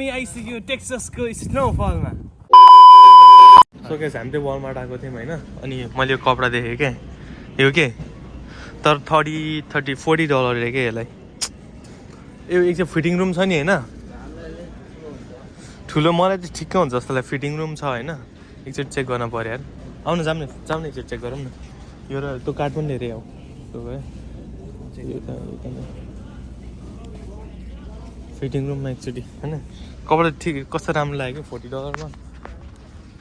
हामी आइसक्यो टेक्ससको स्नोफलमा। So guys हामी चाहिँ वलमार्ट आएको थियौँ होइन, अनि मैले यो कपडा देखेँ क्या, यो के तर $40 रे क्या यसलाई। यो एकचोटि फिटिङ रुम छ नि होइन, ठुलो मलाई चाहिँ ठिक्क हुन्छ जस्तो लाग्यो। फिटिङ रुम छ होइन, एकचोटि चेक गर्न पऱ्यो यार। आउनु जाऊँ न एकचोटि चेक गरौँ न। यो र त्यो कार्ड पनि लिएर आऊ त्यो भयो। फिटिङ रुममा एकचोटि होइन कपडा ठिक कस्तो राम्रो लाग्यो $40 मा,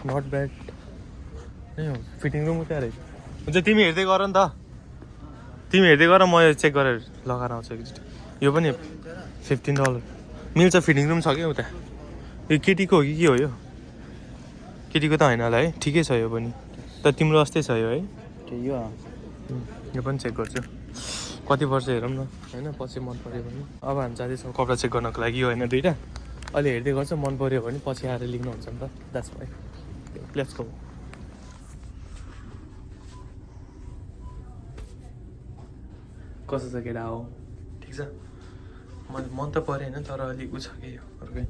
नट ब्याड नै हो। फिटिङ रुम उता रहेछ। हुन्छ तिमी हेर्दै गर नि त, तिमी हेर्दै गर, म यो चेक गरेर लगाएर आउँछु एकचोटि। यो पनि $15 मिल्छ। फिटिङ रुम छ क्या उता। यो केटीको हो कि के हो? यो केटीको त होइन होला है, ठिकै छ यो पनि। त तिम्रो जस्तै छ यो है, यो पनि चेक गर्छु कति वर्ष हेरौँ न होइन, पछि मन पऱ्यो भने। अब हामी जाँदैछौँ कपडा चेक गर्नको लागि होइन, दुइटा अहिले हेर्दै गर्छ, मन पऱ्यो भने पछि आएर लिनुहुन्छ नि त, द्याट्स वाइ। Let's go. कस्तो छ केटा हो? ठिक छ। मलाई मन त पऱ्यो होइन, तर अलिक उ छ कि यो अर्कै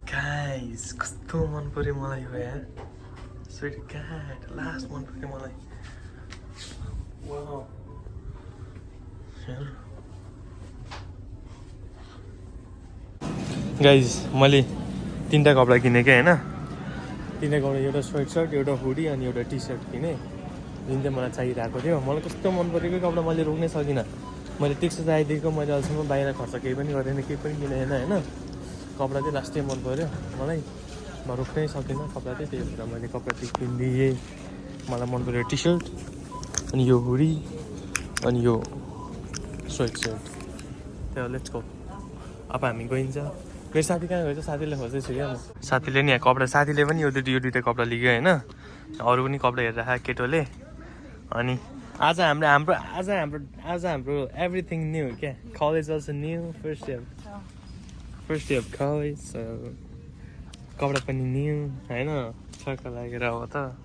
गाइस। कस्तो मन पऱ्यो मलाई यो यार, स्विट क्याट लास्ट मन पऱ्यो मलाई। वाउ गाइस, मैले 3टा कपडा किनेँ क्या होइन। 3टा कपडा, एउटा स्वेट सर्ट, एउटा हुडी अनि एउटा टी सर्ट किनेँ, जुन चाहिँ मलाई चाहिरहेको थियो। मलाई कस्तो मन परेको कपडा, मैले रोक्नै सकिनँ। मैले टेक्सस आइदिएको, मैले अहिलेसम्म बाहिर खर्च केही पनि गरेन, केही पनि किनेन होइन। कपडा चाहिँ लास्टै मन पऱ्यो मलाई, म रोक्नै सकिनँ कपडा चाहिँ। त्यही भएर मैले कपडा चाहिँ किनिदिएँ। मलाई मन पऱ्यो टी सर्ट अनि यो हुडी अनि यो स्वेट सर्ट। त्यो लेट्स गो। अब हामी गइन्छ। मेरो साथी कहाँ गएछ? साथीले खोज्दैछु क्या म। साथीले नि यहाँ कपडा, साथीले पनि यो दुइटा कपडा लिग्यो होइन, अरू पनि कपडा हेरेर आएको केटोले। अनि आज हाम्रो एभ्रिथिङ न्यू क्या, college also new, first day of college, कपडा पनि न्यू होइन, छक्क लागेर अब त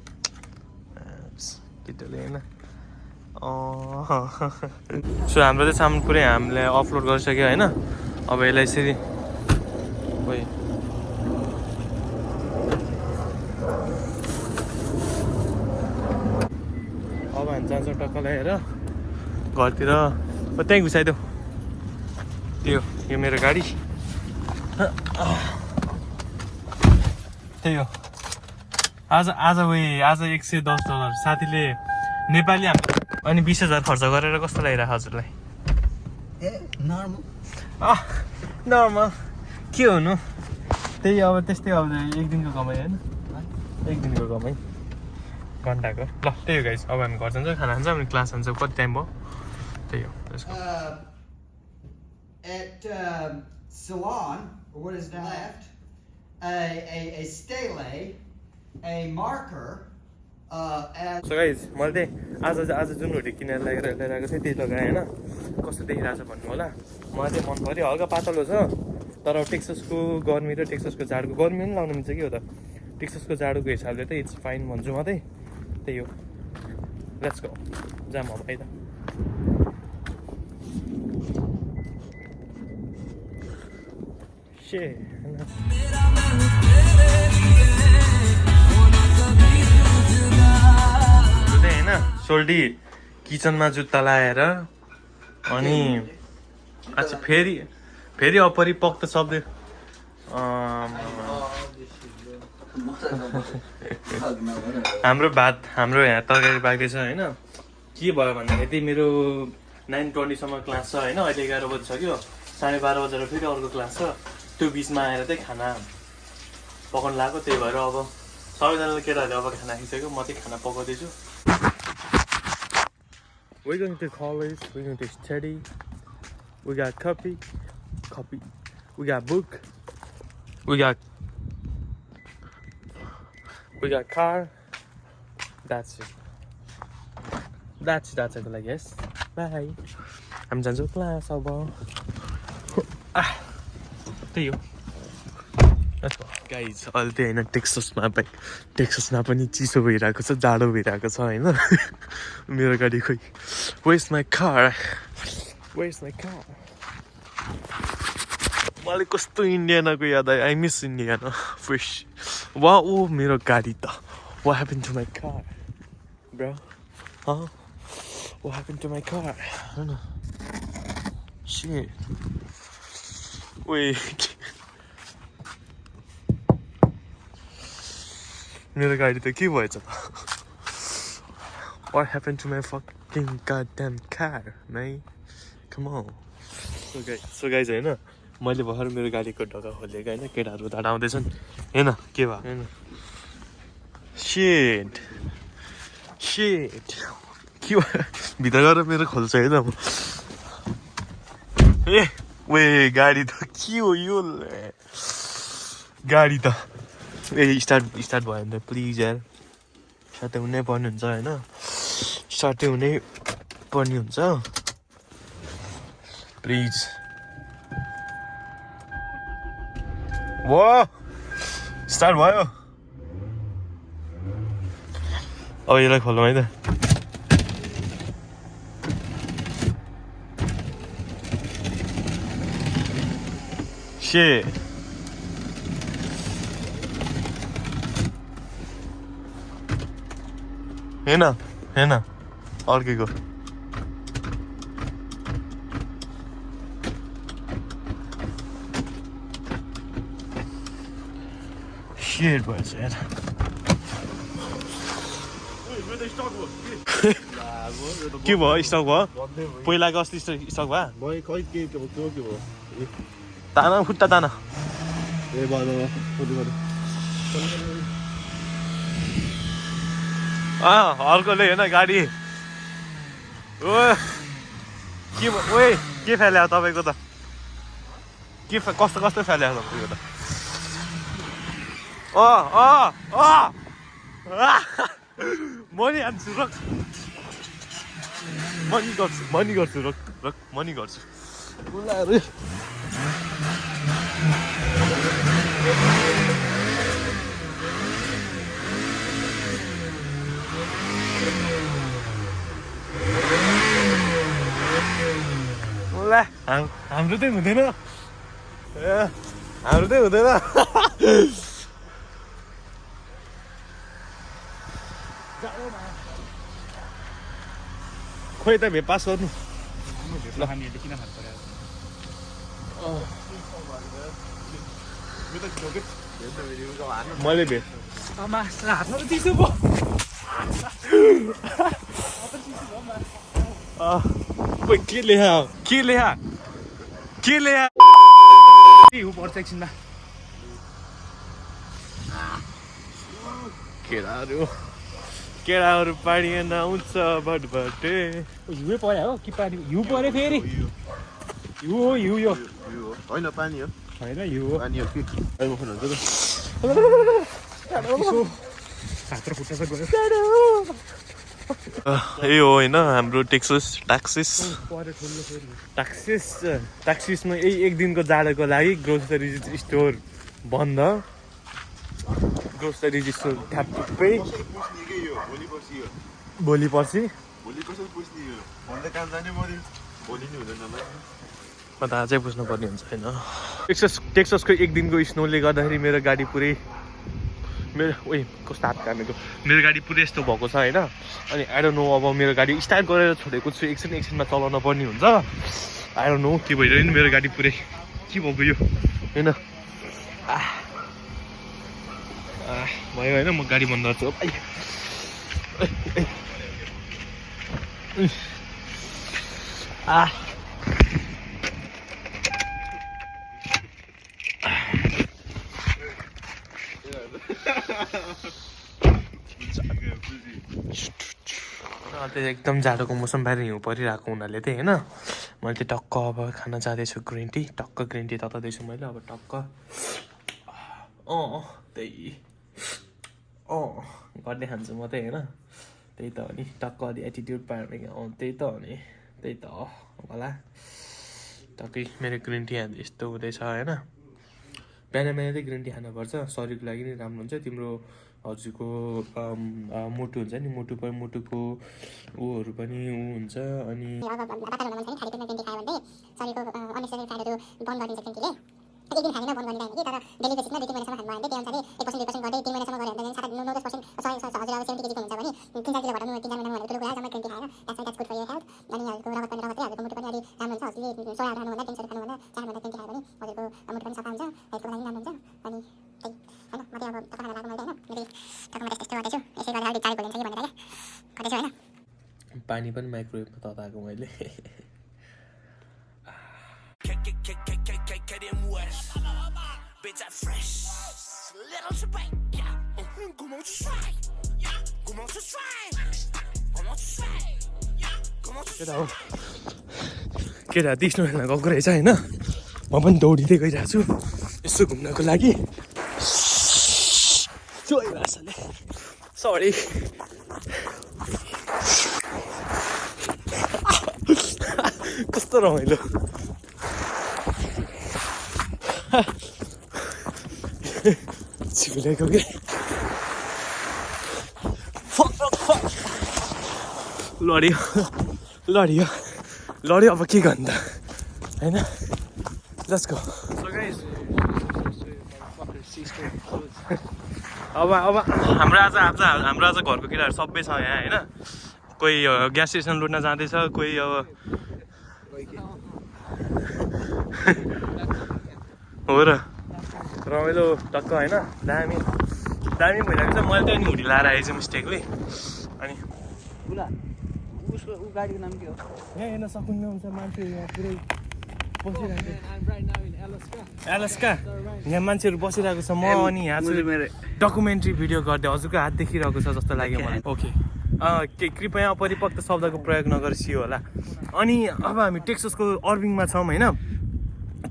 केटोले होइन। सो हाम्रो चाहिँ सामान पुरै हामीले अपलोड गरिसक्यो होइन। अब यसलाई यसरी अब हामी जान्छौँ टक्क लगाएर घरतिर। त्यहीँ घुसाइदेऊ त्यो, यो मेरो गाडी। त्यही हो। आज $110 साथीले नेपाली अनि 20,000 खर्च गरेर कस्तो लागिरहेको हजुरलाई? नर्मल के हुनु, त्यही अब त्यस्तै अब एक दिनको कमाइ होइन, एक दिनको कमाइ घन्टाको। ल त्यही हो गाइस, अब हामी घर जान्छौँ, खाना खान्छौँ, अनि क्लास जान्छौँ। कति टाइम भयो? त्यही हो। At Salon, or what is now left, a stele, a marker. So guys, मैले चाहिँ आज जुन हुडी किनेर ल्याइरहेको थिएँ त्यही लगाएँ होइन। कस्तो देखिरहेको छ भन्नु होला। मलाई चाहिँ मन पऱ्यो, हल्का पातलो छ, तर टेक्ससको गर्मी र टेक्ससको जाडोको, गर्मी पनि लाउनु मिल्छ कि हो त, टेक्ससको जाडोको हिसाबले चाहिँ इट्स फाइन भन्छु म चाहिँ। त्यही हो, लेट्स गो। जाम अब है त। होइन सोल्टी किचनमा जुत्ता लाएर अनि अच्छा फेरि अपरिपक्व शब्द हाम्रो यहाँ तरकारी पाक्दैछ होइन। के भयो भन्दाखेरि मेरो 9:20 क्लास छ होइन, अहिले 11 बजिसक्यो, 12:30 बजेर फेरि अर्को क्लास छ। त्यो बिचमा आएर चाहिँ खाना पकाउनु लाग्यो। त्यही भएर अब सबैजनाले केटाहरूले अब खाना खाइसक्यो, म चाहिँ खाना पकाउँदैछु। We're going to college, we're going to study, we got copy, we got book, we got car, that's it, I guess. Bye. I'm जान्छु क्लास अब। त्यही हो गाइज अहिले त्यही होइन टेक्ससमा पनि चिसो भइरहेको छ जाडो भइरहेको छ होइन मेरो गाडी खोइ वेयर्स माई कार मलाई कस्तो इन्डियानाको याद आयो आई मिस इन्डियाना फ्रेस वा ओ मेरो गाडी त what happened to my car bro huh what happened to my car I don't know shit wait मेरो गाडी त के भएछ what happened to my fucking goddamn car man come on so guys हैन मैले भर्खर मेरो गाडीको ढोका खोलेको होइन केटाहरू उता आउँदैछन् हेर्न के भयो हेर्न shit के भयो भित्र गएर मेरो खोल्छ है त म ए वे गाडी त के हो यो गाडी त ए स्टार्ट भयो भने त प्लिज यार स्टार्ट हुनै पर्ने हुन्छ होइन स्टार्ट हुनै पर्ने हुन्छ प्लिज वो स्टार्ट भयो अब यसलाई खोलौँ है त shit हेन अर्केको shit भएछ यार के भयो स्टक भयो पहिलाको अस्ति स्टक भयो ताना खुट्टा ताना अर्कोले हेर्न गाडी ओ के फ्याल्यो तपाईँको त के कस्तो फ्याल्यो तपाईँको त मनी हान्छु रोक मनी गर्छु रोक मनी गर्छु हाम्रो चाहिँ हुँदैन हाम्रो चाहिँ हुँदैन खोइ त भे पास गर्नु मैले भे के लेखा पर्छ एकछिनमा केराहरू पाडिएन आउँछ भटभटे हिउँ पर्यो हो कि पानी हिउँ पर्यो फेरि हिउँ हो हिउँ यो होइन पानी हो होइन हिउँ हो पानी हो कि हात र खुट्टा चाहिँ गयो यही हो होइन हाम्रो ट्याक्सिसमा यही एक दिनको जाडोको लागि ग्रोसरी स्टोर बन्द ग्रोसरी स्टोर ठ्याप्पै भोलि पर्सि म त आजै बुझ्नुपर्ने हुन्छ होइन टेक्ससको एक दिनको स्नोले गर्दाखेरि मेरो गाडी पुरै कस्तो हात कामेको मेरो गाडी पुरै यस्तो भएको छ होइन अनि आई डोन्ट नो अब मेरो गाडी स्टार्ट गरेर छोडेको छु एकछिनमा चलाउन पर्ने हुन्छ आई डोन्ट नो के भइरह्यो नि मेरो गाडी पुरै के भएको यो होइन भयो होइन म गाडी बन्द गर्छु त्यो एकदम जाडोको मौसम बाहिर हिउँ परिरहेको हुनाले चाहिँ होइन मैले चाहिँ टक्क अब खान जाँदैछु ग्रिन टी तताउँदैछु मैले अब टक्क त्यही गर्दै खान्छु म चाहिँ होइन त्यही त हो नि टक्क अलि एटिट्युड पाएर त्यही त हो नि त्यही त हो होला टक्कै मेरो ग्रिन टी यस्तो हुँदैछ होइन बिहान बिहान चाहिँ ग्रिन टी खानुपर्छ, शरीरको लागि नि राम्रो हुन्छ। तिम्रो हजुरको मुटु हुन्छ नि, मुटुको ऊहरू पनि हुन्छ। अनि एक दिन खाने बन्द गर्ने कि तर डेली बेसिसमा 2-3 महिनासम्म खानु भयो भने त्यही अनुसारले 1% गर्दै 3 महिनासम्म गऱ्यो भने 7-9-10% 100 हजुर अब 70 केजीको हुन्छ भने 3-4 किलो घटाउनु 3-4 महिनामा भनेको ठुलो कुरा जम्मै 20 खाएर that's good for your health। अनि हजुरको रगत पनि हजुरको मुटु पनि अलि राम्रो हुन्छ। हजुरले सोया खानुभन्दा 300 खानुभन्दा 4 भन्दा 20 खायो भने हजुरको मुटु पनि सफा हुन्छ, हेल्थको लागि राम्रो हुन्छ। अनि त्यही हैन म चाहिँ अब तपाईहरुलाई लाग्नु मैले हैन मैले तपाईहरुलाई त्यस्तो गर्दैछु, यसै गरेर अलि चाल बोलिन्छ कि भनेर के गर्दैछु हैन। पानी पनि माइक्रोवेभमा तताएको मैले। Bitch, I'm fresh. Little shebang, yeah. Come on, try. Yeah. Come on, try. Come on, try. Yeah. Come on, केटा हो केटा दिस्नु हेर्न गएको रहेछ होइन। म पनि दौडिँदै गइरहेको छु यसो घुम्नको लागि। सरी कस्तो रमाइलो। छिलेको के लड्यो अब के गर्नु त होइन। Let's go. अब हाम्रो आज घरको केटाहरू सबै छ यहाँ होइन। कोही ग्यास स्टेसन लुट्न जाँदैछ, कोही अब हो र रमाइलो टक्क होइन। दामी भइरहेको छ। मैले त अनि हुडी लाएर आएछु मिस्टेकले। अनि उसको गाडीको नाम के हो? यहाँ हेर्न सक्नुहुन्छ मान्छे यहाँ पुरै बसिरहेको एलस्का यहाँ मान्छेहरू बसिरहेको छ। म अनि यहाँ चाहिँ डकुमेन्ट्री भिडियो गर्दै हजुरको हात देखिरहेको छ जस्तो लाग्यो मलाई। ओके कृपया अपरिपक्व शब्दको प्रयोग नगर्सियो होला। अनि अब हामी टेक्ससको अर्बिङमा छौँ होइन।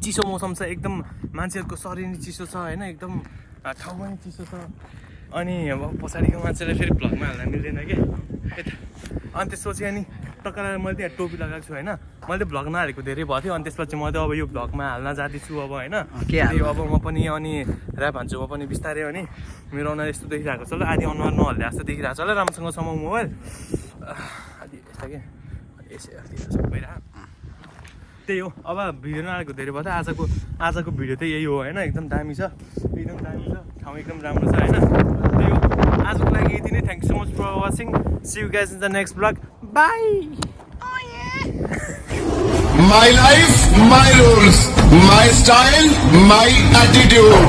चिसो मौसम छ एकदम, मान्छेहरूको शरीर नि चिसो छ होइन, एकदम ठाउँ पनि चिसो छ। अनि अब पछाडिको मान्छेले फेरि भ्लगमा हाल्न मिल्दैन क्या यता। अनि त्यसपछि अनि टक्कर मैले त्यहाँ टोपी लगाएको छु होइन। मैले भ्लग नहालेको धेरै भयो थियो। अनि त्यसपछि म त अब यो भ्लगमा हाल्न जाँदैछु अब होइन। अब म पनि अनि ऱ्याप हान्छु म पनि बिस्तारै। अनि मेरो अनुहार यस्तो देखिरहेको छ ल, आधी अनुहार नहल्ने जस्तो देखिरहेको छ ल। राम्रोसँग समाउ मोबाइल अलि यस्तो क्या यसो भइरहेको त्यही हो। अब भिडियो नहालेको धेरै भयो। आजको भिडियो चाहिँ यही हो होइन। एकदम दामी छ, एकदम दामी छ, ठाउँ एकदम राम्रो छ होइन। त्यही हो आजको लागि यति नै। Thank you so much for watching. See you guys in the next vlog. Bye. My life, my rules, my style, my attitude.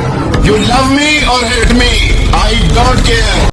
You love me or hate me, I don't care.